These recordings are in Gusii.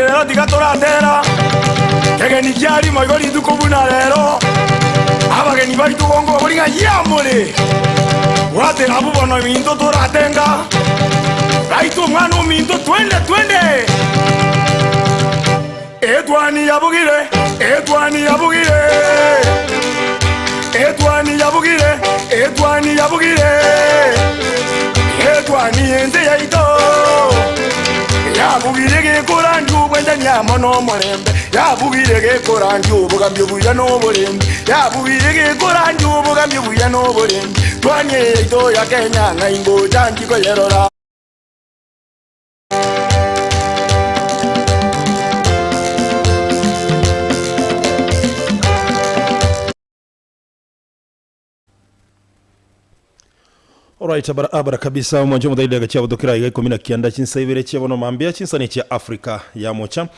rero tiga toratera, kegeni kia rimo igo rituko buna rero, abageni baito gonkobori ng'a yamore, bwatera abwo bono ebinto toratenga, baito omwana ominto twende twende. Etwani yabugire, etwani yabugire, etwani yabugire, etwani yabugire, etwani y'ense yaito yabugire gekorandia obwanchani amo nomorembe, yabugire gekorandia obogambi obuya na oborembi, yabugire gekorandia obogambi obuya na oborembi, twani eye yaito ya Kenya ng'a ingocha ntikoyerora. Alright, abara abara kabisa omwancho omotaidi agachia gotokera iga ikomi na kianda chinsa ibere chia bono mambia chinsani chia Africa ya mocha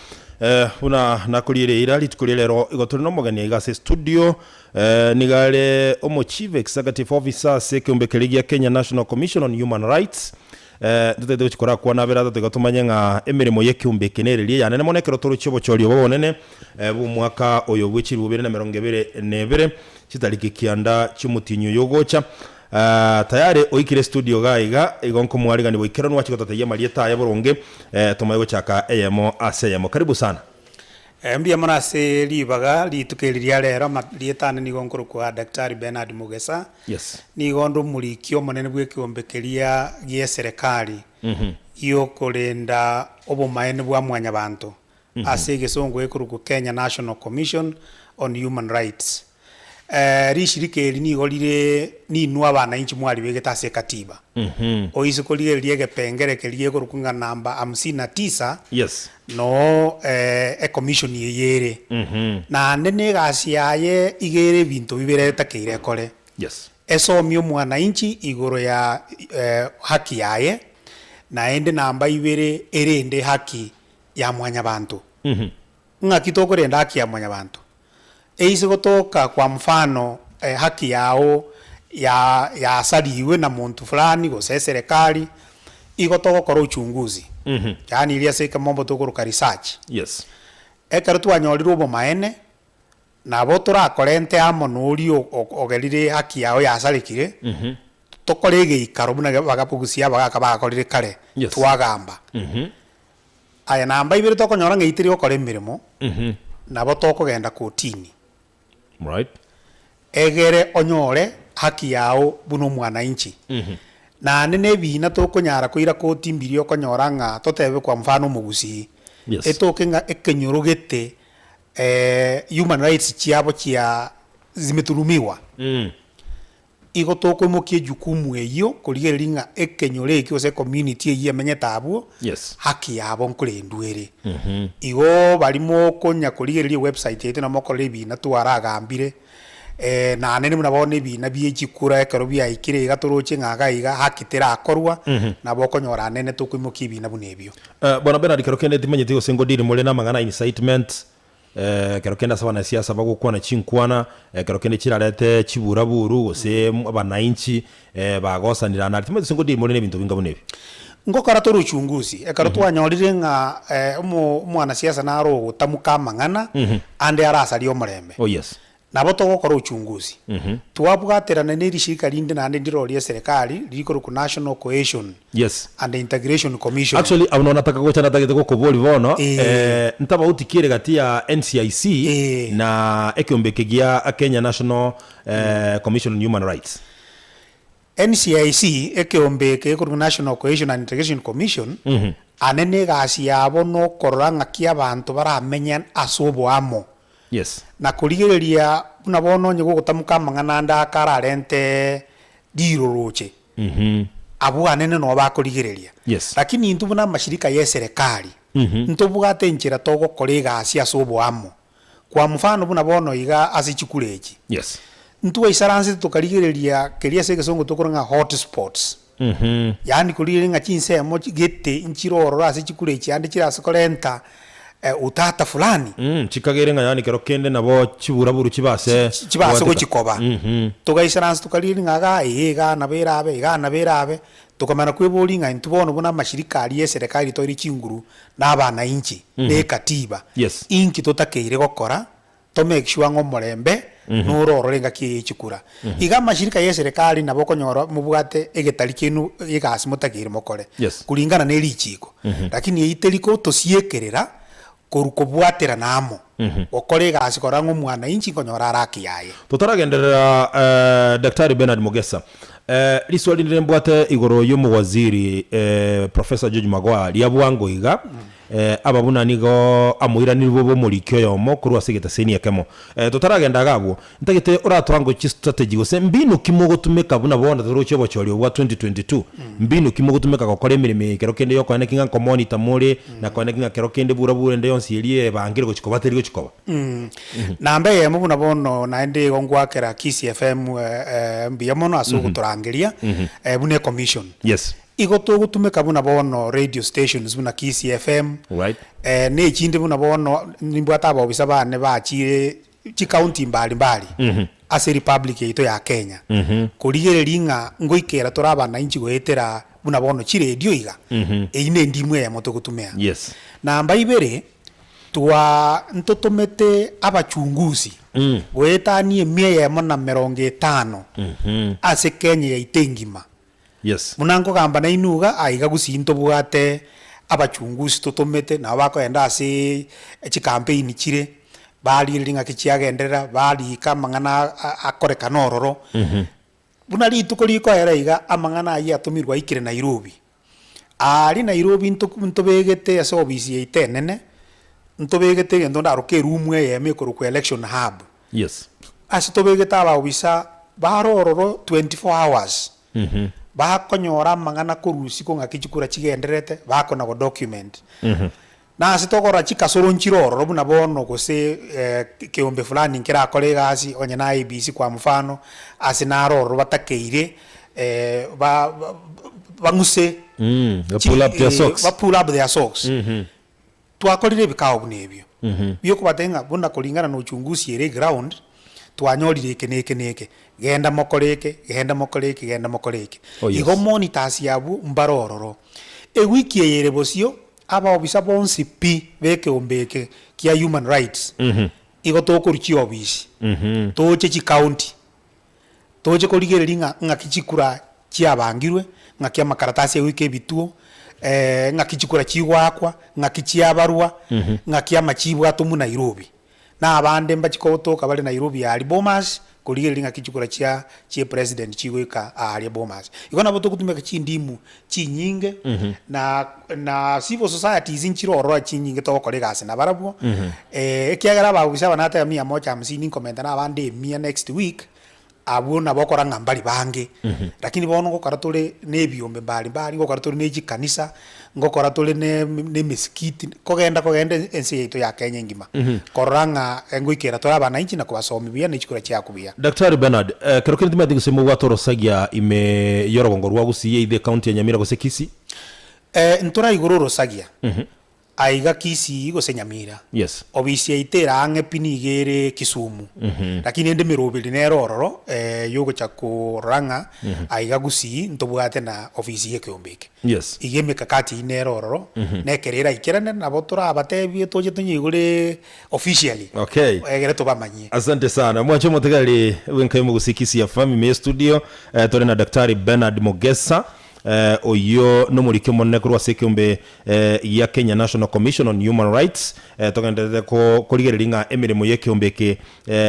eh, buna nakoriere eira rituko ria rero igo tore nomogeni iga ase studio eh, niga are omo chief executive officer ase ekeombe keria gia Kenya National Commission on Human Rights Ntotagete gochia korakwana abere atato iga tomanye ng'a emeremo y'ekeombe eke nereria eyanene mono ekero torochie obochori obo obonene bw'omwaka oyo bwe chilifu bibere na emerongo ebere na ebere, chitariki kianda chi'omotienyi oyo ogocha. Tayari oikire estudio iga iga, igo nkomwarigani boikeranu ache gototebia amarieta aye boronge, tomanye gochaka eyemo ase eyemo. Karibu sana. Mbuya mono ase ribaga rituko eri ria rero, amarieta ane nigo nkorokwa Daktari Bernard Mugesa. Yes. Nigo onde omoriki omonene bw'ekeombe keria gi'eserekari gi'okorenda obomaene bwa mwanyabanto, ase egesongo gekorokwa Kenya National Commission on Human Rights. Rishirika eri nigo rire ninwe abanainchi mwaribegete ase ekatiba. Oise korigereria egepengere keria gekorokwa ng'a namba hamsini na tisa, Yes. noo ecommission eye ere. Naende na egasi yaye iga ere ebinto bibere etakeire ekore. Yes. Esomie omwanainchi igoro ya haki yaye, naende namba ibere erende haki ya mwanyabanto. Ng'aki tokorenda haki ya mwanyabanto? Eise gotoka kwa mfano haki yao ya yasariwe na monto fulani gose eserekari, igo togokora uchunguzi, yaani eria ase ekemombo tokoroka research. Yes. Ekero twanyorire obomaene, nabo torakorente amo na oria ogerire haki yao yasarekire, tokore egeikaro buna bagabugusia abagaka bagakorire kare, Yes. twagamba. Aya namba ibere tokonyora ng'a teri gokora emeremo, nabo tokogenda kotini. Right. Egere onyore haki yao buna omwananchi. Naende na ebiina tokonyara koira koti mbiria okonyora ng'a totebe kwa mfano omogusii, Yes. etoke ng'a ekenyoro gete human rights chiabo chia zimeturumiwa. Igo tokoimokia ejukumu eyio korigereria ng'a ekenyoro ekio gose ecommunity eyio emenyete abwo, Yes. haki yabo nkorendwa ere. Igo baria mokonya korigereria ewebsite yaito nabo mokorora ebina twaragambire, naende buna bono ebina bie chikura ekero biaikire iga toroche ng'a iga iga haki terakorwa, nabo okonyora anene tokoimokia ebina buna ebio. Bwana Bernard kero kende timanyeti gose ngodiri more namang'ana incitement Ekero kende ase abanasiasa bagokwana chinkwana, ekero kende chirarete chiburaburu, gose abanainchi bagosanire ande aria, timanyeti gose ngodiri more nebinto binga buna ebi. Ngokora tore uchunguzi, ekero twanyorire ng'a omo omwanasiasa naro ogotamuka amang'ana, ande arasarie omorembe. Oh yes. Nabo togokora uchunguzi, twabwaterana ne rishirika rinde naende ndiro rie serikali rikorokwa National Cohesion Yes. and Integration Commission. Actually abwo nabo nataka gocha natagete gokoboria bono Eh. eh, ntabauti ki ere gati ya NCIC Eh. na ekeombe eke gia Kenya National eh, Commission on Human Rights. NCIC, ekeombe eke gekorokwa National Cohesion and Integration Commission, ane na egasi yabo nokorora ng'aki abanto baramenye ase oboamo. Yes. Na korigereria buna bono onye gogotamoka amang'ana ande aka ararente riroroche, abwo anene noo bakorigereria. Yes. Lakini intwe buna amashirika y'eserekari, ntobwate enchera togokora egasi ase oboamo. Kwa mfano buna bono iga ase chikura echi, Yes. ntwaisaransete tokarigereria keria ase egesongo tokora ng'a hot spots. Yaani korigereria ng'a chinsemo gete nchire ororo ase chikura echi ande chire ase korenta utata fulani. Chikagere ng'a yaani kero kende nabo chiburaburu chibase Chibase goatika. gochikoba. Togaisaransa tokarigereria ng'a igaa ee igaa nabo erabe igaa nabo erabe. Tokamana kweboria ng'a intwe bono buna amashirika aria y'eserekari toire chinguru na abanainchi na ekatiba, Yes. inki totakeire gokora to make sure ng'a omorembe nore ororo engaki eye y'echikura. Iga amashirika y'eserekari nabo okonyora mobwate egetari kiaino egasi motakeire mokore Yes. kulingana ne richiko, lakini eyio teri kotosiekerera korwa kobwaterana amo gokora egasi korora ng'a omwanainchi nkonyora are haki yaye. Totaragenderera eh, Daktari Bernard Mogesa, eh, riswali rire mbwate igoro y'omowaziri eh, Professor George Magoha ria bwango iga, eh, aba buna nigo amoiraniri bobe omoriki oyomo korwa ase egetaseni ekemo. Eh, totaragenda iga abwo, ntagete oratoa chistrategy gose mbinu ki mogotumeka buna bono toroche obochori obwa 2022, mbinu ki mogotumeka gokora emeremo eye ekero kende yokoene ki ng'a nkomonitor more, na koene ki ng'a kero kende bura bura ende yonsi eria ebangire gochia koba teri gochia koba. Namba eyemo buna bono naende igo ngoakera Kisii FM mbuya mono ase ogotorangeria buna ecommission. Yes. Igo togotumeka buna bono radio stations buna Kisii FM, Right. na echinde buna bono nimbwate abaobisa bane bachire chicounty mbari mbari ase republic yaito ya Kenya, korigereria ng'a ngoikera tore abanainchi goetera buna bono chiredio iga, eyio ne endimu eyemo togotumia. Yes. Namba ibere, twa ntotomete abachunguzi goetania emia eyemo na merongo etano ase Kenya yaito engima. Yes. Buna nkogamba nainwe iga, aiga gusii ntobwate abachunguzi totomete, nabo bakogenda ase chicampaign chire, barigereria ng'aki chiagenderera, barika amang'ana akorekana ororo. Buna rituko rikoera iga, amang'ana ayio atomirwe aikire Nairobi. Aaria Nairobi nto ntobegete ase ofisi yaito enene, ntobegete egento ndaroke eroom eyemo ekorokwa election hub. Yes. Ase tobegete abaofisa bare ororo 24 hours, bakonyora amang'ana korwa isiko ng'aki chikura chigendererete, bakona go document. Na ase tokorora chikasoro nchire ororo buna bono gose keombe fulani nkerakore egasi onye na IEBC kwa mfano, ase naro ororo batakeire ba bang'use Ba pull up their socks. ba pull up their socks. Twakorire ebikao buna ebio, biokobatebia ng'a buna kulingana na uchunguzi ere eground, twanyorire eke na eke na eke, genda mokore eke, genda mokore eke, genda mokore eke. Oh, yes. Igo monitors abwo mbare ororo. Ewiki eye ere bosio, abaofisa bonsi pi b'ekeombe eke kia human rights, igo tokorwa chiofisi, toche chicounty, Toche korigereria ng'a ng'aki chikura chiabangirwe, ng'aki amakaratasi agoika ebituo, ng'aki chikura chigoakwa, ng'aki chiabarwa, ng'aki amachibu atomwa Nairobi. Na abande mbachie kogotoka bare Nairobi aaria Bomas, korigereria ng'aki chikura chia chia epresident chigoika aaria Bomas. Igo nabo togotumeka chindimu chinyinge, na na civil societies nchire ororo chinyinge togokora egasi nabarabwo, ekiagera abaofisa aba nateba mia moja hamsini nkomenta na abande emia next week, abwo nabo okora ng'a mbari bange, lakini bono ngokora tore na ebiombe mbari mbari, ngokora tore na echikanisa, ngokora tore na na emisikiti, kogenda kogenda ense yaito ya Kenya engima, korora ng'a ngoikera tore abanainchi na kobasomia buya na echikura chiaku buya. Daktari Bernard, ekero kende timanyeti gose mobwate orosagia ime y'orogongo rwa Gusii either ecounty ya Nyamira gose Kisii? Ntoraigure orosagia Aiga Kisii gose Nyamira. Yes. Obisi yaito ere ang'e pi nigo ere Kisumu. Lakini ende emeroberi nere ororo yogocha korora ng'a aiga Gusii ntobwate na ofisi ya ekeombe eke. Yes. Iga emekakati eyio nere ororo, na ekero eraikerane nabo torabatebie toche tonyeigore officially. Okay. Egere tobamanyie. Asante sana mwanche omotegereri bw'enka y'omogusii Kisii FM ime ye studio tore na Daktari Bernard Mogesa oyio nomoriki omonene korwa ase ekeombe gia Kenya National Commission on Human Rights togendererete korigereria ng'a emeremo y'ekeombe eke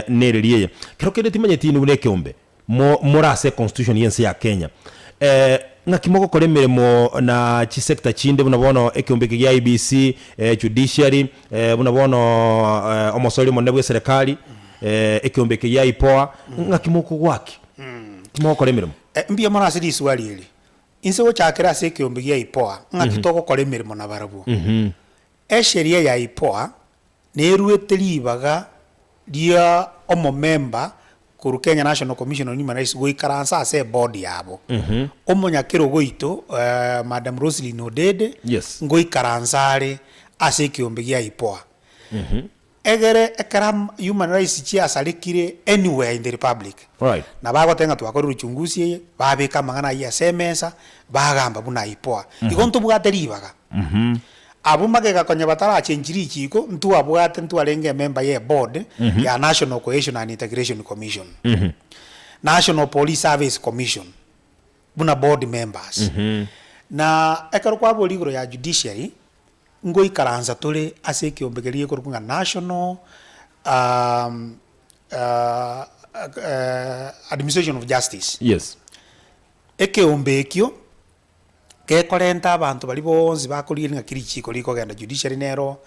nereri eye. Kero kende timanyeti inwe buna ekeombe more ase econstitution y'ense ya Kenya ng'aki mogokora emeremo na chisector chinde buna bono ekeombe eke gia IEBC, judiciary, buna bono omosori omonene bw'eserekari, ekeombe eke gia IPOA, ng'aki mokogwaki? Ng'aki mogokora emeremo? Mbuya mono ase risuari eri. Inse gochakera ase ekeombe gia IPOA, ng'aki togokora emeremo nabarabwo. Esheria ya IPOA neruete ribaga ria omomemba korwa Kenya National Commission on Human Rights goikaransa ase eboard yabo. Omonyakerogo oito Madam Roselyn Odede Yes. ngoikaransa are ase ekeombe gia IPOA. Egere ekero am human rights chiasarekire anywhere in the republic, Right. na bagoteba ng'a twakorire uchunguzi eye, babeka amang'ana ayio ase emesa, bagamba buna IPOA. Igo ntobwate ribaga. Abwo magega konya batarachenchi richiko, ntwabwate ntwarenge emember ye eboard ya National Cohesion and Integration Commission, National Police Service Commission, buna board members. Na ekero kwaboria igoro ya judiciary, Ngoikaransa tore ase ekeombe keria gekorokwa ng'a National Administration of Justice. Yes. Ekeombe ekio gekorenta abanto baria bonsi bakorigereria ng'aki richiko rikogenda judiciary nero,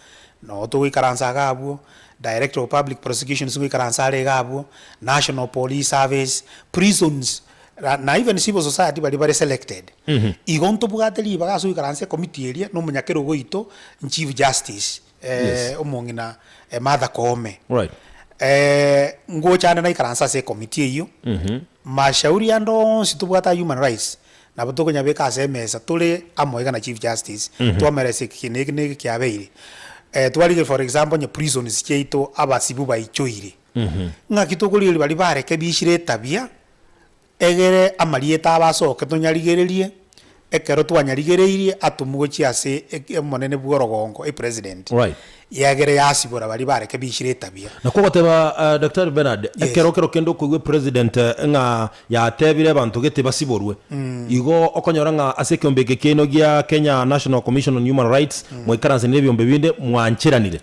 noo togoikaransa iga abwo, Director of Public Prosecutions ngoikaransa are iga abwo, National Police Service, prisons, Na even civil society baria bare selected. Igo ntobwate ribaga ase oikaranse ecommittee eria na omonyakerogo oito Chief Justice Yes. omong'ina Martha Koome. Right. Ngocha ande naikaranse ase ecommittee eyio, mashauri ande onsi tobwate a human rights nabo tokonyabeka ase emesa tore amo iga na Chief Justice, twameresa eki na eki na eki kiabeire. Twarigereria for example onye prisons chiaito abasibu baichoire, ng'aki tokorigereria baria barekebishire etabia. Egere amarieta abo asoke tonyarigererie, ekero twanyarigereirie atomwe gochia ase omonene bw'orogongo, epresident, Right. yegere yasibora baria bareke bichire etabia. Nakwo ogoteba uh, Daktari Bernard, Yes. ekero kero kende okoigwa epresident eh, ng'a yatebire abanto gete basiborwe, igo okonyora ng'a ase ekeombe eke kiaino gia Kenya National Commission on Human Rights, mwaikaransanire ebiombe binde mwancheranire.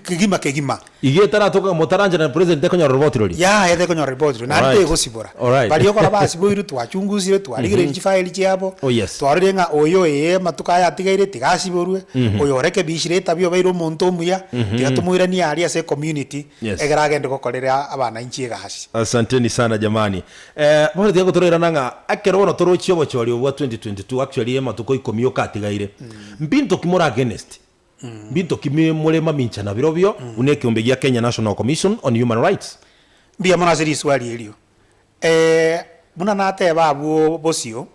Kegima kegima. Igo etaratoka ng'a motarancherana president tekonyora roboti roria. Yaya tekonyora riboti roria, naende Alright. tegosibora. Alright. Baria okora basiboirwe twachungusire, twarigereiri chifaili chiabo, Oh, yes. twarorire ng'a oyo ee amatuko aya atigaire tiga asiborwe, oyo orekebishire etabia obeire omonto omuya, tiga tomoiranie aria ase ecommunity, Yes. egere agende gokorera abananchi egasi. Asanteni sana jamani. Eh, bono tiga gotoroirana ng'a ekero bono torochie obochori obo bwa 2022 actually amatuko ikomi oka atigaire, mbinto ki more against? Mbinto ki more mamincha nabirobio buna ekeombe gia Kenya National Commission on Human Rights? Mbuya mono ase riswali erio. Buna nateba abwo bosio,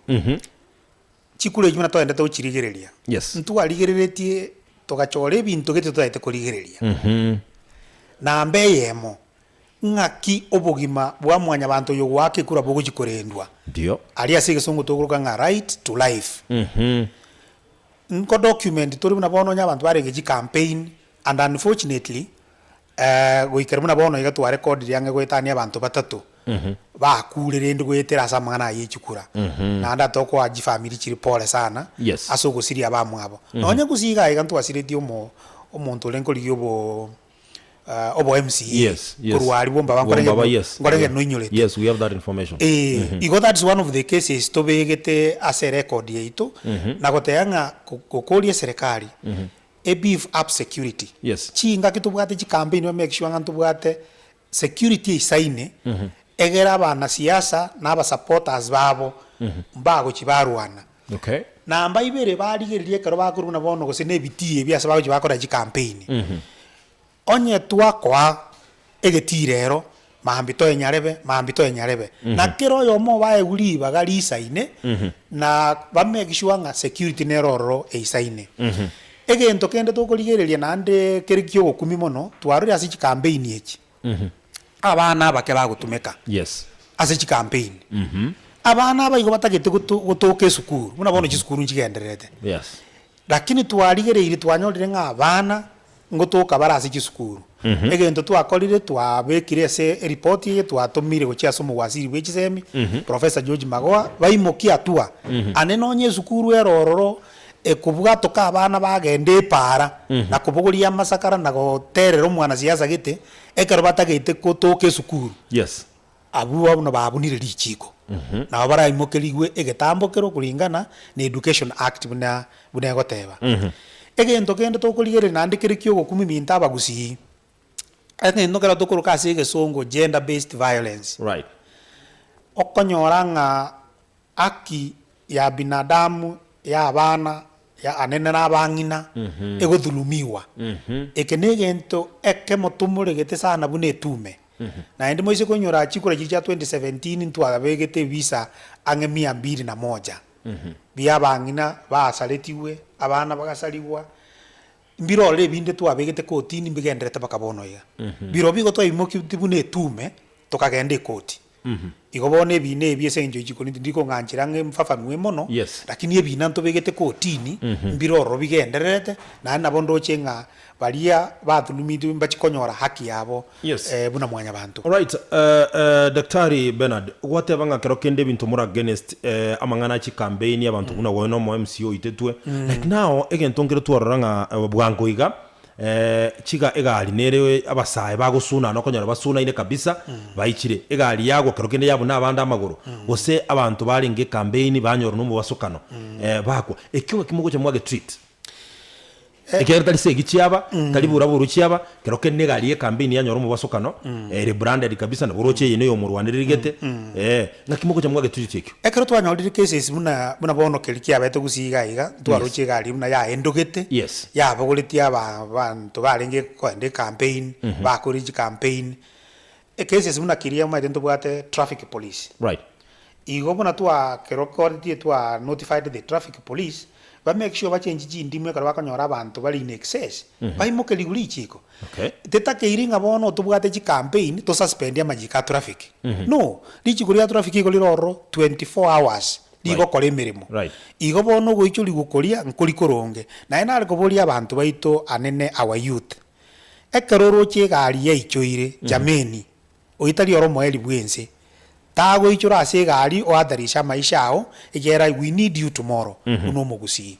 chikura echio buna twaendete gochirigereria, Yes. ntwarigereretie togachora ebinto gete totaete korigereria. Namba eyemo, ng'aki obogima bwa mwanyabanto oyo goaka ekura bogochia korendwa. Ndio. Aria ase egesongo tokoroka ng'a right to life. Nko document tore buna bono onye abanto barenge chicampaign and unfortunately goikera buna bono iga twarecordire ang'e goetania abanto batato bakure rende goetera ase amang'ana aya echikura naende atokoa chifamiri chire pole sana Yes. ase ogosiria abamwabo. Nonye gose iga iga ntwasiretie omo omonto orenge korigia obo obo MCA Yes, yes. korwa aria Bombaba nkorenge Bombaba, yes. nkorenge noinyorete. Yes, we have that information. Ee, igo that's one of the cases tobegete ase erecord yaito, na goteba ng'a go- gokoria eserekari e beef up security. Yes. Chingaki tobwate chicampaign ba make sure ng'a ntobwate security eisaine, egere abanasiasa na abasupporters babo mbagochi barwana. Okay. Namba ibere barigereria ekero bakorwa buna bono gose na ebitii ebi ase bagochi bakora chicampaign. Onye twakoa egetii rero, mambia toe nyarebe, mambia toe nyarebe. Na kera oyomo obaegwe ribaga risaine, na ba make sure ng'a security nere ororo eisaine. Egento kende tokorigereria naende kere kia ogokumia mono, twarorire ase chicampaign echi, abana abake bagotumeka Yes. ase chicampaign. Abana aba igo batagete goto gotoka esukuru, buna bono chisukuru nchigendererete. Yes. Lakini twarigereirie twanyorire ng'a abana ngotoka bare ase chisukuru. Egento twakorire twabekire ase eripoti eye twatomire gochia ase omowaziri bwe chisemi, Professor George Magoha, baimokie hatua. Ane nonye esukuru ere ororo ekobwatoka abana bagenda epaara na kobogoria amasakara na goterera omwanasiasa gete, ekero batagete gotoka esukuru. Yes. Abwo buna babunire richiiko, nabo baraimokerigwe egetambokero kuringana na Education Act buna buna egoteba. Egento kende tokorigereria naende kere kiogokumia minto abagusii, egento kero tokoroka ase egesongo gender based violence. Right. Okonyora ng'a Haki ya binadamu ya abana ya anene na abang'ina egothulumiwa. Eke negento ekemo tomoregete sana buna etume. Naende moise konyora chikura chiria chia 2017 ntwabegete ebisa ang'e mia mbili na moja bia abang'ina basaretigwe, abana bagasarigwa. Mbirore ebinde twabegete kotini mbigenderete mpaka bono iga. Birobio igo twaimokitie buna etume, tokagenda ekoti. Igo bono ebina ebi ase eng'encho chikoni tindi kong'anchera ng'a mfafanue mono, Yes. lakini ebina ntobegete kotini, mbire ororo bigendererete, naende nabo ndoche ng'a baria bathulumitwe mbachie konyora haki yabo Yes. buna mwanyabanto. Alright, Daktari Bernard, gwateba ng'a kero kende ebinto more against amang'ana a chicampaign abanto buna gose nomo MCA oitetwe, like now egento nkere twarora ng'a bwango iga chiga egari nere abasae bagosunana okonyora basunaine kabisa baichire, egari yagwa kero kende yabuna abande amagoro, gose abanto barenge ecampaign banyora nomobasokano bakwa, ekio ng'aki mogocha mwagetreat? Ekiagera tari segi chiaba, tari buraburu chiaba, kero kende negari y'ekampeini yanyora omobasokano, ere branded kabisa, nabo oroche eye neyomorwanereri gete, eh, ng'aki mogocha mwagetuchetie ekio? Ekero twanyorire cases buna buna bono keria kiabete gusii iga iga, ntwaroche egari buna yaendogete, Yes. yabogoretie aba abanto barenge kogenda ecampaign, bakorire chicampaign, ecases buna keria omanyete ntobwate traffic police. Right. Igo buna twa kero koretie twa notified the traffic police, ba make sure bachenchi chindimu ekero bakonyora abanto bare in excess, baimoke rigwe richiko. Okay. Tetakeiri ng'a bono tobwate chicampaign to suspend amachiko a traffic. No, richiko ria traffic igo rire ororo 24 hours rigokora emeremo. Right. Igo bono ogoichorigwa koria nkori koronge. Naye nare koboria abanto baito anene our youth, ekero oroche egari yaichoire, jameni, Oyio tari ore omoerio bw'ense. Tagoichora ase egari ohatarishe amaisha ao, ekiagera we need you tomorrow, buna omogusii.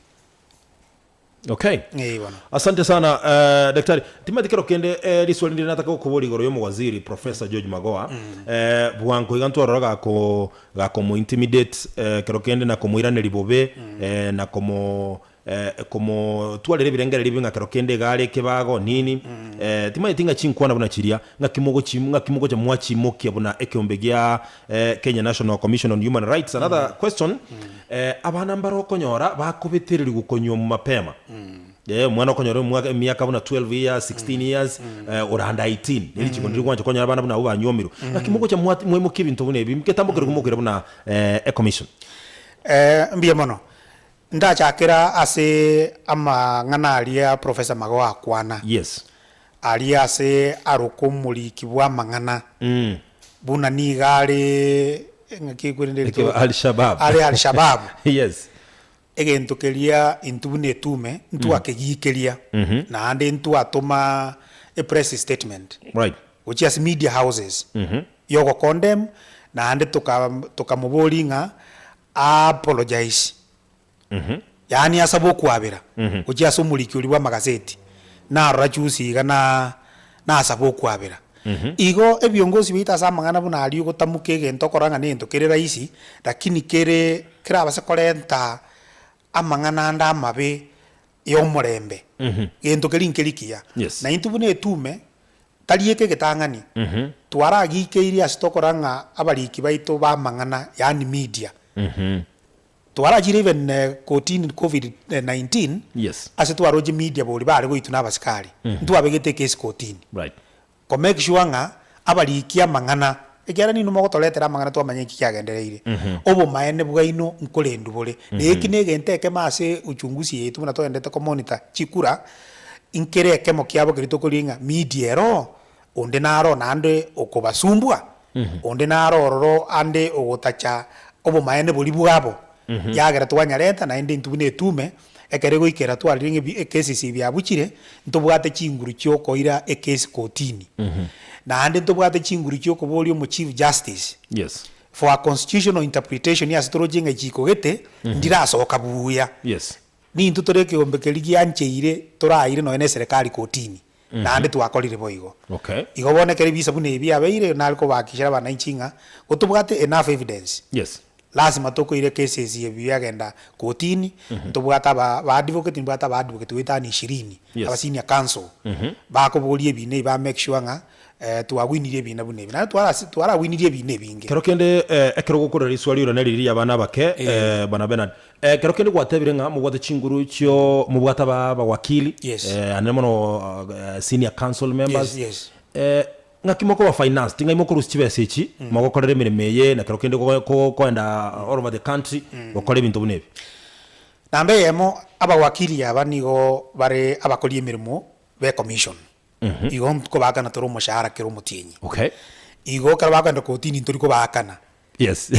Okay. Ee bono. Asante sana eh, daktari. Timanyeti kero kende eh, riswali ndire nataka gokoboria igoro y'omowaziri Professor George Magoha. Eh, bwango iga ntwarora gako gakomo intimidate eh, kero kende na komoiraneria bobe eh, na komo komotwarera ebirengererio ebibe ng'a kero kende iga are ekebago nini, timanyeti ng'a chinkwana buna chiria, ng'aki mogochi ng'aki mogocha mwachimokia buna ekeombe gia Kenya National Commission on Human Rights. Another question, abana mbare okonyora bakobetererigwa konywa mapema, omwana okonyora omwaka emiaka buna 12 years, 16 years, ore under 18, ne richiko ndiri gwancha okonyora abana buna abwo banywomirwe. Ng'aki mogocha mwa mwaimokia ebinto buna ebi, ngetambo keria mokoira buna ecommission? Mbuya mono. Ndachakera ase amang'ana aria Professor Magoha akwana, Yes. aria ase arokwa omoriki bw'amang'ana, buna nigo are ng'aki ekwerende Eke rituko? Al-Shabaab. Are Al-Shabaab. Yes. Egento keria intwe buna etume ntwakegikeria, naende ntwatoma epress statement Right. gochia ase media houses yogocondemn, naende toka tokamoboria ng'a Aapologize, yaani asabe okwabera gochia ase omoriki oria bw'amagaseti, narora juzi iga na nasabe okwabera. Igo ebiongozi biaito ase amang'ana buna aria ogotamuka egento okorora ng'a negento kere rahisi, lakini kere kerabase korenta amang'ana ande amabe ya omorembe, gento keria nkeri kiya. Yes. Na intwe buna etume, Tari eke egetang'ani, twaragikeirie ase tokora ng'a abariki baito b'amang'ana, yaani media, twarachire even kotini covid 19, Yes. ase twaroche media boria bare goitwa na abasikari, ntwabegete ekesi kotini, Right. ko make sure ng'a abariki amang'ana, ekiagera ninwe mogotoretera amang'ana twamanya inki kiagendereire, obomaene bwaino nkorendwa bore. Na eki na egento ekemo ase uchunguzi yaito buna togenderete komonitor chikura, Nkere ekemo kiabo keria tokoria ng'a media ero, onde naro naende okobasumbua, onde naro ororo ande ogotacha obomaene boria bwabo, yagera twanyareta naende intwe buna etume, ekero egoikera twarire ng'a ebi ecases ebi biabuchire, ntobwate chinguru chia okoira ecase kotini. Naende ntobwate chinguru chia okoboria omo chief justice, Yes. for a constitutional interpretation ase toroche ng'a echiko gete, ndirasoka buya. Yes. Nintwe tore ekeombe keria giancheire toraire nonya neserekari kotini, naende twakorire boigo. Okay. Igo bono ekero ebisa buna ebi biabeire, nare kobahakikishera abananchi ng'a gotobwate enough evidence, Yes. lasima tokoira cases ebi biagenda kotini, ntobwate aba ba advocate, nibwate aba advocate goetania ishirini, Yes. aba senior counsel, bakoboria ebina ebi ba make sure ng'a twawinirie ebina buna ebi. Naende twara twarawinirie ebina ebinge. Kero kende ekero ogokorera riswali riria neri riria abana abake, bwana Bernard, Ekero kende gwatebire ng'a mobwate chinguru chio mobwate aba abawakili Yes. eh, anene mono eh, senior council members Yes, yes. Eh, ng'aki mokoba finance ting'ai mokorusia chibesa echi mogokorera emeremo eye na kero kende go- go- koenda all over the country gokora ebinto buna ebi. Namba eyemo, Abawakili aba nigo bare abakori emeremo be commission, igo nkobaakana tore omoshahara kera omotienyi. Okay. Igo ekero bakogenda kotini ntori kobaakana. Yes.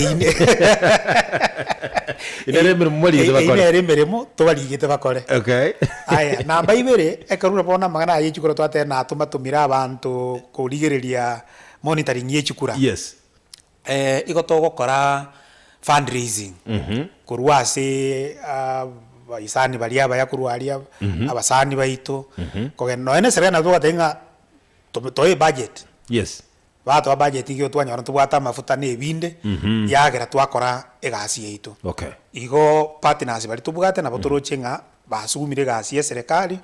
Inere emeremo mwarigete Eyio bakore. nere emeremo tobarigete bakore. Okay. Aya, namba ibere, ekero buna bono amang'ana aya yechikura twateba natomatomire abanto korigereria monitoring ye chikura. Yes. Igo togokora fundraising korwa ase abaisani baria abaya korwa aria, abasani baito, kogenda nonye na eserikari nabo togoteba ng'a tobe toe ebudget. Yes. Batoa budget igo twanyora ntobwate amafuta na ebinde, yagera twakora egasi yaito. Okay. Igo partners baria tobwate nabo toroche ng'a basugumire egasi ya eserekari,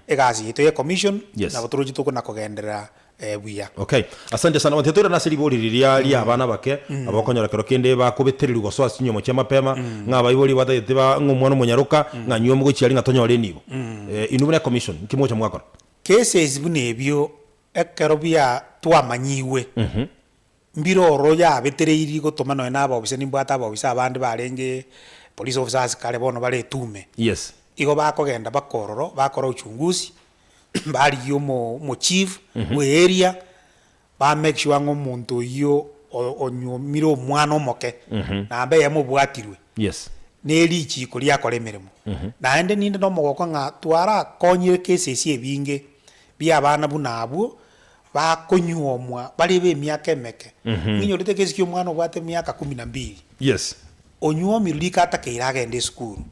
egasi yaito ya ecommission, Yes. nabo toroche tokona kogenderera buya. Okay, asante sana. Omonto toirane ase ribori riria ria abana abake, abokonyora kero kende bakobetererigwa gosoa ase chinyomo chia mapema, ng'a abaibori batagete ba ng'a omwana omonyaroka, ng'a nywe mogochia aria ng'a tonyore enibo. Inwe buna ecommission, nki mogocha mwakora? Cases buna ebio ekero bia twamanyigwe, mbire ororo yabetereirie gotoma nonya na abaofisa nimbwate abaofisa abande barenge police officers kare bono bare etume. Yes. Igo bakogenda baka ororo, bakora uchunguzi, barigia omo omochief bwe area, ba make sure ng'a omonto oyio o- onyuomire omwana omoke, namba eyemo obwatirwe, Yes. ne richiko riakora emeremo. Naende ninde na omogoko ng'a twarakonyire cases ebinge bia abana buna abwo, bakonyuomwa bare be emiaka emeke. Ng'inyorete ekesi kia omwana obwate emiaka kumi na mbili. Yes. Onyuomirwe rika atakeire agende esukuru.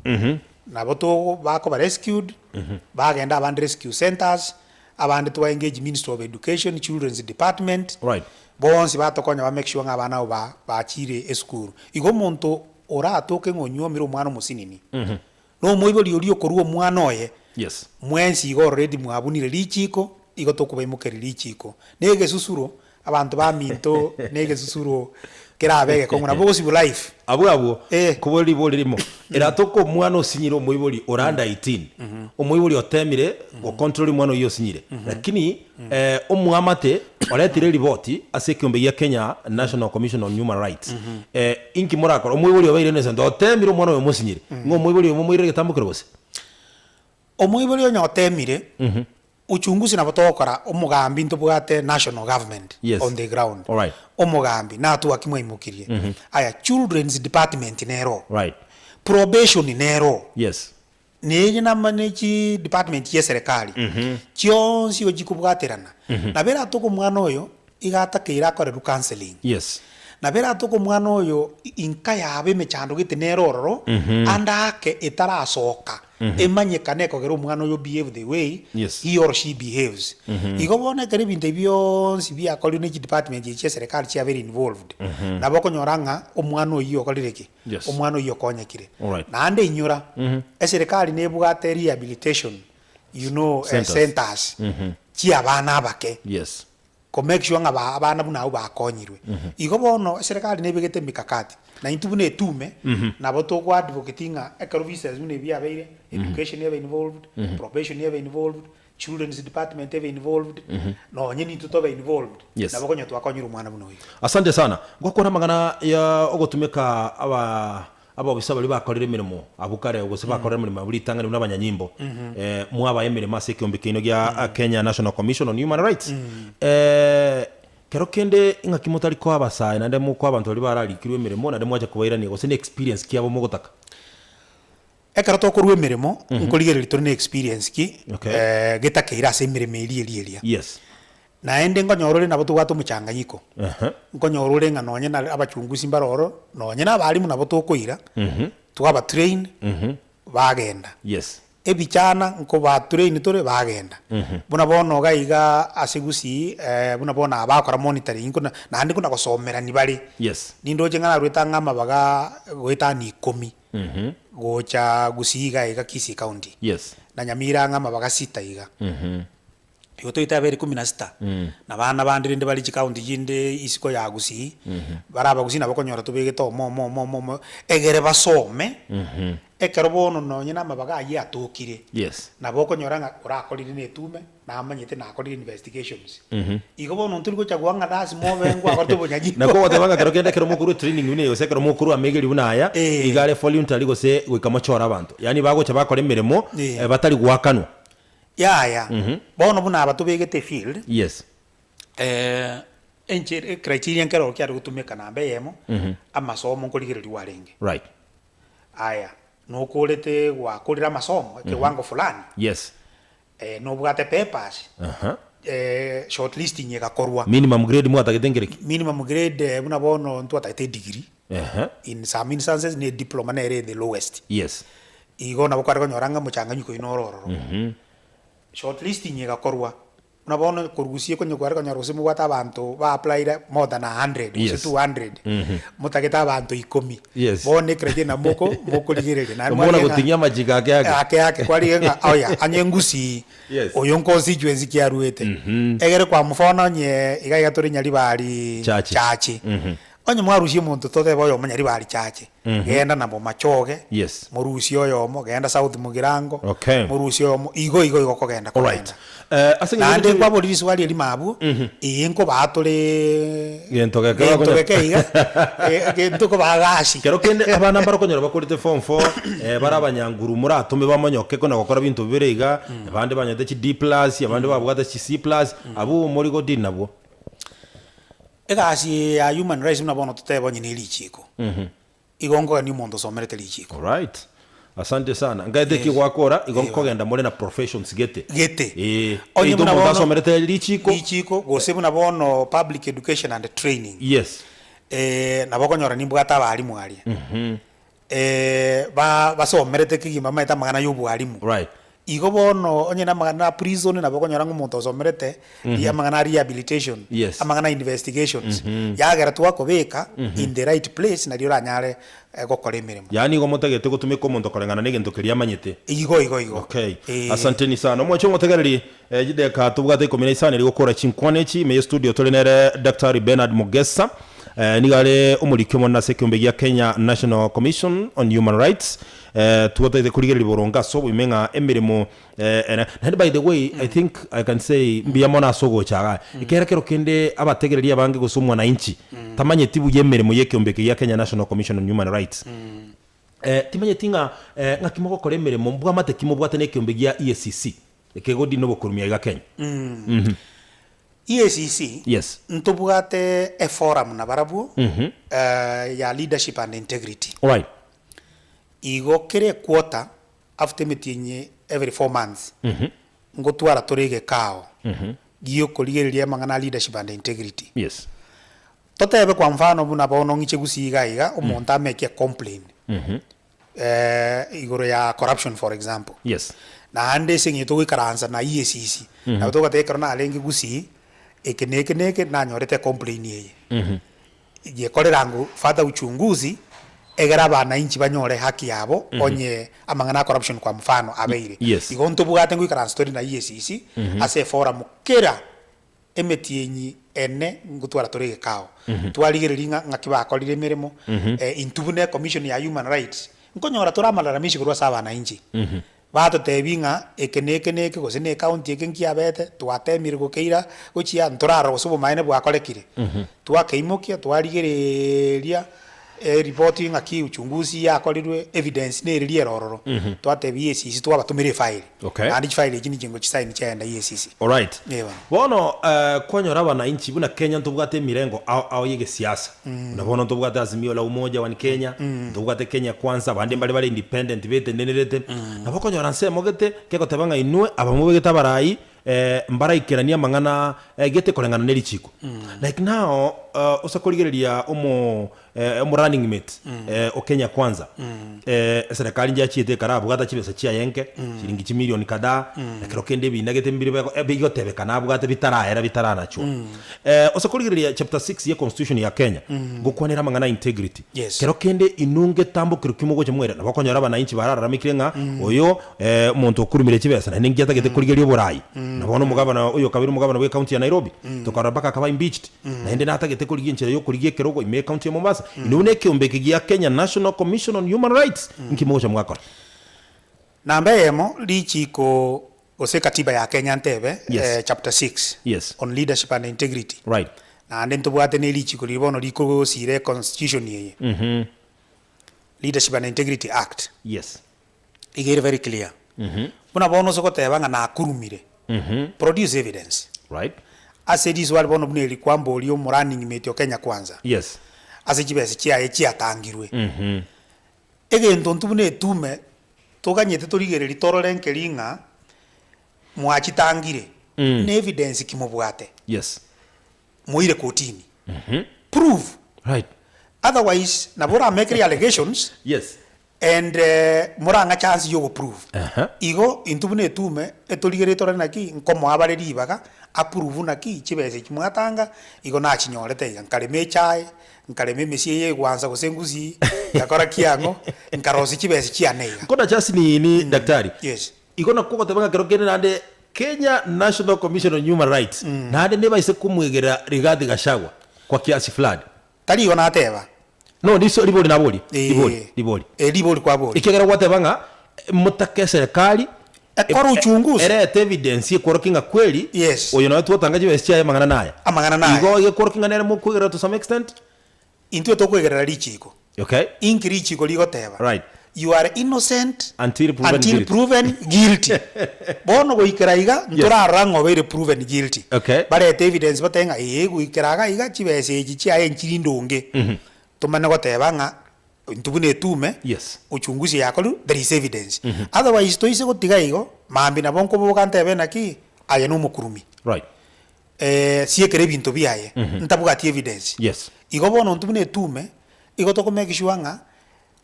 Nabo to bakoba rescued, bagenda abande rescue centres, abande twa engage ministry of education, children's department, Right. bonsi batokonya ba make sure ng'a abana abwo ba bachire esukuru. Igo omonto oratoke ng'a onyuomire omwana omosinini, na omoibori oria okorua omwana oye, Yes. mwensi igo already mwabunire richiko, igo tokobaimokeria richiko. Na egesusuro, abanto baminto na egesusuro kerabe egekong'u nabo ogosibwa life. Abwo abwo, Eh. kobua ribori rimo, eratoke omwana osinyire omoibori ore under 18, omoibori otemire gocontrol omwana oyio osinyire, lakini omwamate oretire eriboti ase ekeombe gia Kenya National Commission on Human Rights, inki morakore? Omoibori obeire innocent otemire omwana oyo omosinyire, ng'a omoibori oyo momoirere egetambokero gose? Omoibori onye otemire, Uchunguzi nabo togokora omogambi ntobwate national government Yes. on the ground Alright. omogambi natwe aki mwaimokirie aya children's department nero Right. probation nero Yes. neye nama ne chi department chia eserekari chionsi igo chikobwaterana nabo eratoke omwana oyo iga atakeire akorerwe counselling Yes. Nabo eratoke omwana oyo inka yabo emechando gete nere ororo, ande ake etarasoka, emanyekane ekogera omwana oyo behave the way Yes. he or she behaves. Igo bono ekero ebinto ebi bionsi biakorirwe ne chidepartment echi chia eserekari chiabeire involved, nabo okonyora ng'a omwana oyio okorire ki? Yes. Omwana oyio okonyekire. Alright. Naende inyora, eserekari nebwate rehabilitation you know, eh, Centers. centers chia abana abake. Yes. Ko make sure ng'a ba abana buna abwo bakonyirwe. Igo bono eserekari nebegete emikakati, na intwe buna etume, nabo togo advocate ng'a ekero visas buna ebi biabeire, education ebe involved, probation ebe involved, children's department ebe involved, nonye nintwe tobe involved, Yes. nabo konya twakonyire omwana buna oyio. Asante sana. Ngokwana amang'ana ya ogotumeka aba Abobisa baria bakorire emeremo abwo kare, gose bakorire emeremo abwo ritang'ani buna abanyanyimbo, mwabae emeremo ase ekeombe kiaino gia Kenya National Commission on Human Rights. Kero kende ing'aki motari koa abasae naende mokoa abanto baria bararikirwe emeremo naende mwacha kobairania gose ne experience ki abo mogotaka? Ekero tokorua emeremo, nkorigereria tore na experience ki, Okay. getakeire ase emeremo eria eria eria. Yes. Naende nkonyora ore nabo tobwate omochanganyiko, Ehe. nkonyora ore ng'a nonye na abachungusi mbare ororo, nonye na abalimu nabo tokoira, twaba train, bagenda. Yes. Ebichana nkoba train tore bagenda. Buna bono iga iga ase gusii buna bono aba bagokora monitoring nkuna naende nkuna gosomerani bare. Yes. Nindoche ng'a narwete ang'e amabaga goetania ikomi, gocha gusii iga iga Kisii county. Yes. Na Nyamira ang'e amabaga sita iga. Igo toite abere ikomi na sita, na bana bande rende bare chikaunti chinde isiko ya Gusii, bare abagusii nabo okonyora tobegete omo omo omo omo omo, egere basome, ekero bono nonye na amabaga ayio atokire, Yes. nabo okonyora ng'a orakorire na etume, namanyete nakorire investigations. Igo bono ntori gochagua ng'a lasima obe ngwakorete obonyanyimbo. Nakwo ogoteba ng'a kero kende ekero mokorwa etraining buna eye gose ekero mokorwa amegeri buna aya, Eh. iga are voluntary gose goika mochore abanto. Yaani bagocha bakora emeremo, Eh. eh, batari goakanwa. Yaya, bono buna aba tobegete efield, Yes. enchera ecriteria nkero kiare gotumeka namba eyemo, amasomo nkorigereriwa arenge. Right. Aya, nokorete gwakorire amasomo ekewango fulani, Yes. nobwate papers, Aha. shortlisting egakorwa. Minimum grade mwatagete nkere ki? Minimum grade buna bono ntwatagete edegree, Ehe. in some instances ne ediploma nere the lowest. Yes. Igo nabo kware konyora ng'a omochanganyiko oino ore ororo. Shortlisting egakorwa, buna bono korusia konye kware konyora gose mobwate abanto ba applied more than a hundred gose Yes. 200, motagete abanto ikomi. Yes. Bono ecriteria nabo moko mokorigereria. Naende Omwana mwarige ng'a goting'ia amachiko ake ake. ake ake kwarige ng'a oya onye ngusii, Yes. oyo nconstituency ki aruete. Egere kwa mfano onye iga iga tore Nyaribari Chache. Chache. Onye mwarusia omonto totebe oyomo Nyaribari Chache, genda na Bomachoge, Yes. morusie oyomo, genda South Mugirango, Okay. morusie oyomo, igo igo igo kogenda Alright. kogenda. Eh, ase eng'encho Naende toche- nkwaboria riswali eri mabwo, ee nkobaa tore Gento geke gento bakonya- geke iga, eh, gento nkobaa gasi. Kero kende abana mbare okonyora bakorete form four, eh, bare abanyanguru moratome bamonyoke kona gokora binto bibere iga, abande banyete chi D plus, abande babwate chi C plus, abwo mori go deal nabwo. Egasi eye ya human rights buna bono totebe onye ne richiiko, igo nkogania omonto osomerete richiiko. Alright. Asante sana. Nkaete eki Yes. gwakora, igo Eeh. nkogenda more na professions gete. Gete. Eeh. Onye Either buna omonto bono asomerete richiiko. richiiko, gose buna bono public education and training. Yes. Nabo okonyora nimbwate abalimu aria. Ba basomerete kegima bamaete amang'ana ya obwalimu. Right. Igo bono onye na amang'ana a prison nabo okonyora ng'a omonto osomerete amang'ana a rehabilitation, Yes. amang'ana a investigations, yagera twakobeka in the right place nario oranyare gokora emeremo. Yaani igo motagete gotumeka omonto koreng'ana na egento keria amanyete. Igo igo igo. Okay. Eeh. Asanteni sana. Omwanche omotegereri, eh, chideka tobwate ikomi na isano erio gokora chinkwana echi. Ime ye studio tore nere Daktari Bernard Mogesa. Nigo are omoriki omonene ase ekeombe gia Kenya National Commission on Human Rights. Togotagete korigereria boronge ase oboime ng'a emeremo ere. Naende by the way, I think I can say mbuya mono ase ogocha igaa. Ekiagera kero kende abategereri abange gose omwananchi tamanyeti buya emeremo ya ekeombe eke gia Kenya National Commission on Human Rights. Timanyeti ng'a ng'aki mogokora emeremo mbwamate ki mobwate na ekeombe gia EACC ekegodi na obokorumia iga Kenya. EACC Yes. ntobwate eforum nabarabwo ya leadership and integrity. Alright. Igo kera equarter after emetienyi every 4 months ngotwara tore egekao giokorigereria amang'ana a leadership and integrity. Yes. Totebe kwa mfano buna bono ng'iche gusii iga iga omonto ameke ecomplain igoro ya corruption for example. Yes. Naende ase eng'encho togoikaransa na EACC, nabo togoteba ekero narenge gusii, eke na eke na eke nanyorete ecomplain eye. Gekorera ng'o further uchunguzi, egere abanainchi banyore haki yabo onye amang'ana a corruption kwa mfano abeire. Yes. Igo ntobwate ngoikaransa tore na EACC ase eforum kera Emetienyi ene ngotwara tore egekao, twarigereria ng'a ng'aki bakorire emeremo, intwe buna ecommission ya human rights, nkonyora tore amalalamishi korwa ase abanainchi. Batotebia ng'a eke na eke na eke gose na ecounty eke nkiabete, twatemire gokeira gochia ntorarora gose obomaene bwakorekire. Twakeimokia twarigereria. Eripoti ng'aki uchunguzi yakorirwe, evidence nereria ere ororo. Twatebia EACC twabatomera efile. Okay. Naende chifile echi ninche ngochisign chiaenda EACC. Alright. Ee bono. Bono eh, kwanyora abananchi buna Kenya ntobwate emirengo ao ao ya egesiasa. Buna bono ntobwate Azimio la Umoja One Kenya, ntobwate Kenya Kwanza, abande mbare bare independent betenenerete. Nabo okonyora nsemo gete, kegoteba ng'a inwe aba mobegete abarai, eh, mbaraikeranie amang'ana eh, gete koreng'ana ne richiko. Like now, ose korigereria omo omo running mate o Kenya Kwanza, eserekari njachiete ekarabwata chibesa chiaye nke, chiringi chimilioni kadhaa, ekero kende ebina gete mbire bego bigotebekana abwate bitaraera bitaranachwa. Ose korigereria chapter 6 ye constitution ya Kenya, ngokwanera amang'ana a integrity. Yes. Kero kende inwe ngetambo kero ki mogocha mwere, nabo okonyora abananchi barararamekire ng'a oyo omonto okurumire chibesa naende nki atagete korigeria oborai. Na bono omogabana oyo kabere omogabana bwe county ya Nairobi, tokarora mpaka akaba impeached. Naende natagete korigia enchera yokorigia ekerogo ime ecounty ya Mombasa. Inwe buna ekeombe eke gia Kenya National Commission on Human Rights, nki mogocha mwakora? Namba eyemo, richiko gose katiba ya Kenya ntebe, Yes. chapter 6 Yes. on leadership and integrity. Right. Naende ntobwate ne richiko riria bono rikogosira econstitution eye, Leadership and Integrity Act. Yes. Iga ere very clear. Buna bono ase ogoteba ng'a nakurumire, produce evidence. Right. Ase riswali bono buna eri kwamboria omo running mate o Kenya Kwanza, Yes. ase chibesa chiaye chiatangirwe. Egento intwe buna etume toganyete torigererie torore nkeri ng'a mwachitangire, ne evidence ki mobwate? Yes. Moire kotini. Prove. Right. Otherwise nabo oramekere allegations. Yes. And morang'a chance ya ogoprove. Aha. Igo intwe buna etume etorigeretie torore naki nkomoa bare ribaga aprove naki chibesa echi mwatanga igo nachinyorete iga. Nkarema echae, nkarema emesie eye egwansa gose engusi, ngakora ki ang'o, nkarosia chibesa chiane iga. Nkonache ase nini daktari? Yes. Igo nakwo ogoteba ng'a kero kende naende Kenya National Commission on Human Rights naende nebaise komwegera Rigathi Gachagua kwa kiasi fulani. Tari igo nateba. No, riso ribori naborie, Eh. ribori, ribori. Eh, ribori kwaboria. Ekiagera gwateba ng'a motake eserekari Ekore uchunguzi. erete evidence ekworokia ng'a kweri Yes. oyo noyo twatanga chibesa chiaye amang'ana naya. Amang'ana naya. Igo egekworokia ng'a nere mokoigerera to some extent. Intwe tokoigerera richiko. Okay. Inki richiko rigoteba? Right. You are innocent Until proven until guilty. proven guilty. Bono goikera iga ntorarora ng'a obeire proven guilty. Okay. Barete evidence batebe ng'a ee goikera iga iga chibesa echi chiaye nchiri ndonge. Tomanye goteba ng'a intwe buna etume, Yes. uchunguzi yakorwa there is evidence. Otherwise toise gotiga igo, mambia nabo nkoboka ntebe naki, aye na omokurumi. Right. Siekere ebinto biaye, ntabwati evidence. Yes. Igo bono intwe buna etume, igo toko make sure ng'a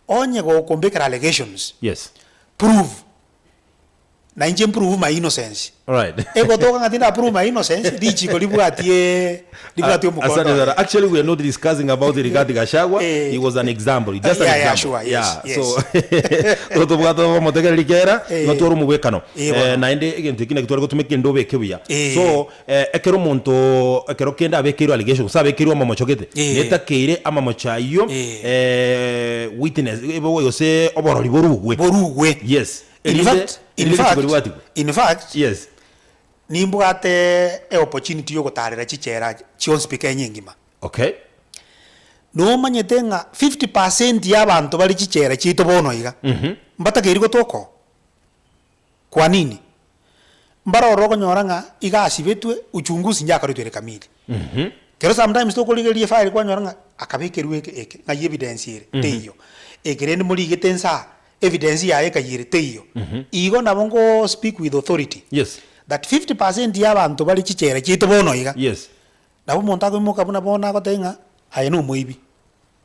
onye gokombekera allegations, Yes. prove, na inche mprove my innocence. Alright. Egotoka ng'a tinda prove my innocence, richiko ribwatie ribwatie omokondo Asante oye. sana. Actually, we are not discussing about Rigathi Gachagua. Eh. He was an example. Just an Yeah, yeah, example. sure. Yes, yeah. yes. So, tobwate omotegereri kera, Eh. igo tware omobwekano. Eh, bono. Eh, naende egento eki naki tware gotumeka endobe eke buya. Eh. So, eh, ekero omonto ekero kende abekeirwe allegation gose abekeirwe amamocho gete, Eh. netakeire amamocho ayio Eh. eh, witness ebe gose oborori borugwe. Borugwe. Yes. In Erinde- fact, in erinde fact, rituko ribwatigwe. in fact, Yes. nimbwate eopportunity yogotarera chichera chionsi pi Kenya engima. Okay. Nomanyete ng'a 50% ya abanto bare chichera chiaito bono iga, mbatakeiri gotoka oo. Kwa nini? Mbare ororo okonyora ng'a iga asibetwe uchunguzi nyakoretwe ere kamili. Kero sometimes tokorigereria efile kwanyora ng'a akabekerwa eke eke ng'ai evidence ere teiyo. Eke rende morigete nsa aa evidence yaye ekayia ere teiyo. Igo nabo nko speak with authority Yes. that 50% ya abanto bare chichera chiaito bono iga, Yes. nabo omonto akoimoka buna bono agotebia ng'a aye na omoibi.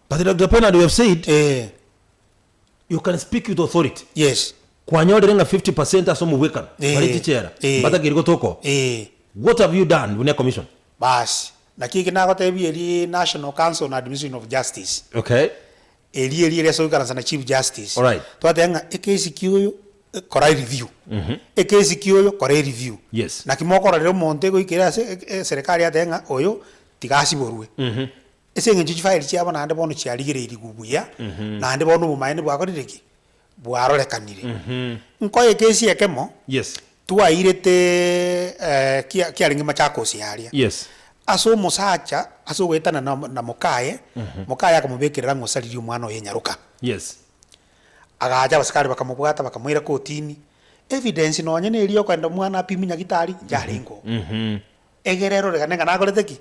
But Doctor Bernard we have said Eh. you can speak with authority. Yes. Kwanyorire ng'a 50% ase omobwekano Eh. bare chichera Eh. mbatakeiri gotoka oo. Eh. What have you done buna ecommission? Baas, naki eke nagotebia eria National Council on Administration of Justice, Okay. eria eria ere ase goikaransa na Chief Justice, Alright. twateba ng'a ekesi ki oyo kora ereview, ekesi ki oyo kora ereview. Yes. Naki mokororera omonto egoikera ase eserekari yateba ng'a oyo tiga asiborwe. Ase eng'encho chifaili chiabo naende bono chiarigereirigwe buya, naende bono obomaene bwakorire ki? Bwarorekanire. Nkoe ekesi ekemo, Yes. twairete kia kiarenge Machakos yaria. Yes. Ase omosacha, ase ogoetana na na mokaye, mokaye akamobekerera ng'a osaririe omwana oye nyaroka. Yes. Agacha abasikari bakamobwata bakamoira kotini, evidence nonye na eria okogenda omwana apimwe nyagitari, njarenge oo. Egere erorekane ng'a nakorete ki?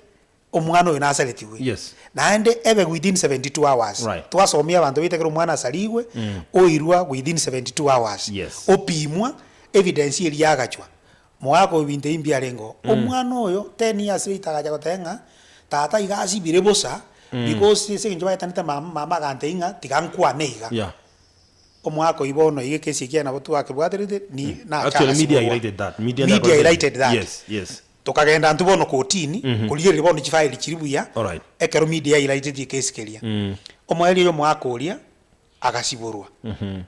Omwana oyo nasaretigwe, Yes. naende ebe within 72 hours. Right. Twasomia abanto baito ekero omwana asarigwe, oirwa within 72 hours. Yes. Opimwa, evidence eria yagachwa. Mogaka oyo binto ebi mbiarenge oo. Omwana oyo 10 years later agacha goteba ng'a, Tata iga asibire bosa, because ase eng'encho baetanete mama, mama agantebia ng'a tiga nkwane iga. Yeah. Omwaka oyio bono iga ekesi ekiagera nabo twakebwaterete ni nacha Actually media agasiborwa. highlighted that. Media Media highlighted that. Yes, yes. Tokagenda intwe bono kotini, korigereria bono chifaili chiria buya, Alright. ekero media yahighlighteti ekesi keria. Omoerio oyo omwaka oria, agasiborwa.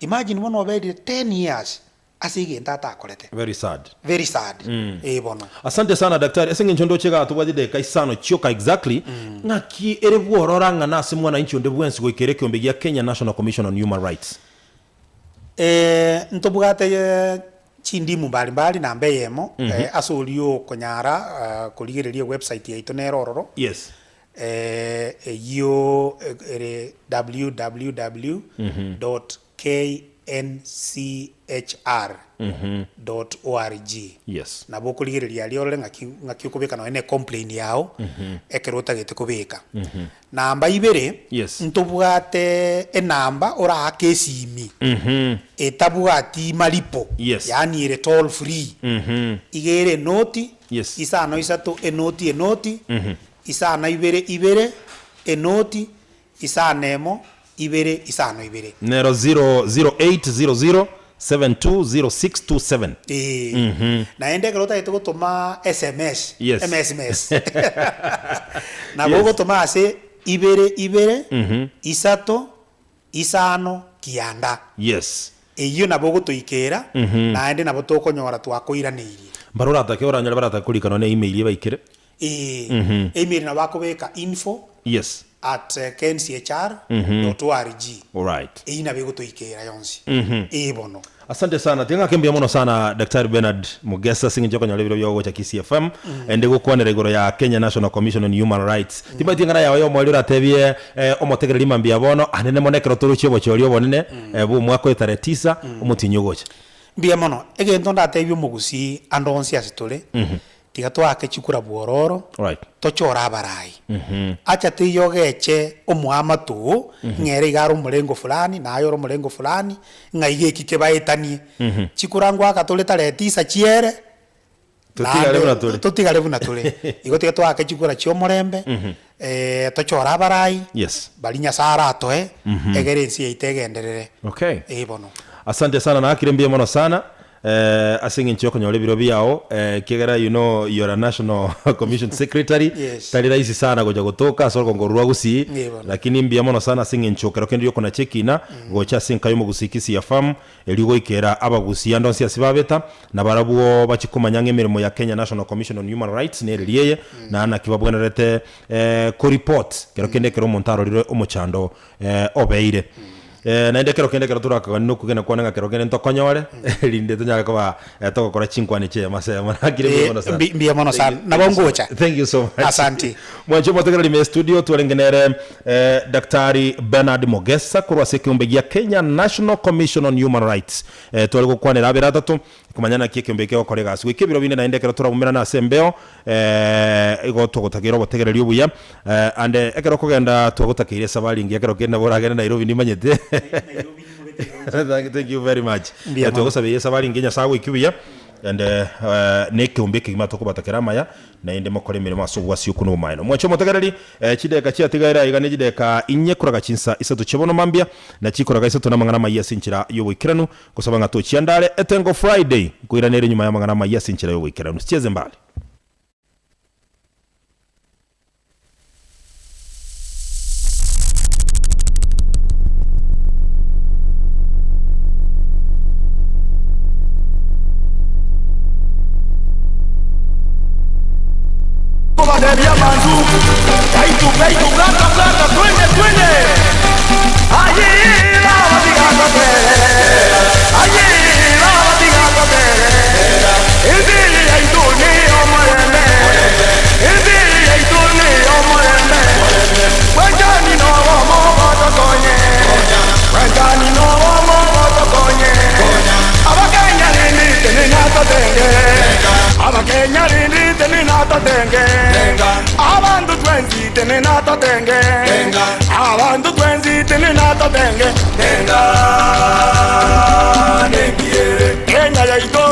Imagine bono oberire ten years ase egento atakorete. Very sad. Very sad, eh bono. Asante sana daktari, ase eng'encho ndoche igaa tobwate dakika isano chioka exactly, ng'aki ere bworora ng'a nase mwananchi onde bwensi goika ere ekeombe gia Kenya National Commission on Human Rights? Ntobwate chindimu mbari mbari namba eyemo, ase oria okonyara korigereria ewebsite yaito nere ororo, Yes. Eyio ere www dot knchr dot org. Yes. Nabo okorigereria aria orore ng'aki ng'aki okobeka nonye na ecomplain yao ekero otagete kobeka. Namba ibere, Yes. ntobwate enamba oraake esimi etabwati malipo, Yes. yaani ere toll free. Iga ere enoti, Yes. isano isato enoti enoti, Isano ibere ibere, enoti, isano emo, ibere, isano ibere. Nero 00800720627. Ee. Naende ekero otagete gotoma sms, Yes. emesmes, nabo Yes. ogotoma ase ibere ibere, isato, isano, kianda. Yes. Eyio nabo ogotoikera, naende nabo tokonyora twakoiraneirie. Mbare oratake oranyore baratake korika nonya ne email ebaikere. Ee, email nabo akobeka info Yes. at knchr dot org. Alright. Eyio nabo egotoikera yonsi. Ee bono. Asante sana. Tiga ng'ake mbuya mono sana Daktari Bernard Mogesa ase eng'encho okonyora ebiro biao gocha Kisii FM ende gokwanera igoro ya Kenya National Commission on Human Rights. Timanyeti eng'ana yao y'omoerio oratebie omotegereri mambia bono anene mono ekero torochie obochori obonene bwa omwaka oyo tarehe tisa omotienyi ogocha. Mbuya mono. Egento ndatebie omogusii ande onsi ase tore, Tiga toake chikura bwororo, Right. tochore abarai. Acha teiyo ogeche omoamate oo, ng'a ere iga are omorengo fulani, na aye ore omorengo fulani, ng'a iga eki kebaetanie. Chikura ngoaka tore tarehe tisa chiere, Totigare naende buna tore. totigare buna tore. Igo tiga toake chikura chia omorembe, tochore abarai, Yes. baria Nyasaye aratoe, egere ense yaito egenderere. Okay. Ee bono. Asante sana naakire mbuya mono sana. Ase eng'encho y'okonyora ebiro biao, ekiagera you know you are a national commission secretary, Yes. tari rahisi sana gocha gotoka ase orogongo orwo rwa Gusii, Ee bono. lakini mbuya mono sana ase eng'encho kero kende riokonacha ekina, gocha ase enka y'omogusii Kisii FM, erio goikera abagusii ande onsi ase babeta, na barabwo bachie komanya ng'a emeremo ya Kenya National Commission on Human Rights nereri eye, na naki babwenerete koreport kero kende ekero omonto arorire omochando obeire. Naende ekero kende ekero torakoganie nokogena kwane ng'a kero kende ntokonyore, erinde tonyare koba togokora chinkwana echi eyemo ase eyemo. Nakire mbuya mono sana. Mbuya mono sana. Nabo ngocha. Thank you so much. Asante. Mwanche omotegereri ime studio twarenge nere Daktari Bernard Mogesa korwa ase ekeombe gia Kenya National Commission on Human Rights. Tware gokwanera abere atato komanya naki ekeombe eke gegokora egasi. Goika ebiro binde naende ekero toraumerane ase embeo igo togotakeire obotegereri obuya ande ekero okogenda twagotakeire esabari engiya ekero kende nabo oragende Nairobi nimanyete. Thank you very much. Mbuya mono. Twagosabeire esabari engiya Nyasaye agoikie buya and na ekeombe ekegima tokobatakera amaya Naende mokore emeremo ase obwasi okwo nobomaene. Omwanche omotegereri, chidakika chiatigaire aiga ne chidakika inye koraga chinsa isato chia bono mambia, na chikoraga isato namang'ana amayia ase enchera y'oboikeranu, gosaba ng'a tochiandare Etengo Friday, nkoirana ere nyuma y'amang'ana amayia ase enchera y'oboikeranu. Sicheze mbali. Kobatebia abanto, Gaitu, gaitu, plata, plata, twende, twende! Aye, baba tiga toterera. Aye, baba tiga toterera. Ense yaito ney'omorembe. Ense yaito ney'omorembe. Bwanchani nobomo botokonye. Bwanchani nobomo botokonye. Abakenya rende tenena totenge. Abakenya rende tenena totenge. Abanto twensi tenena totenge. Abanto twensi tenena totenge. Kenya yaito.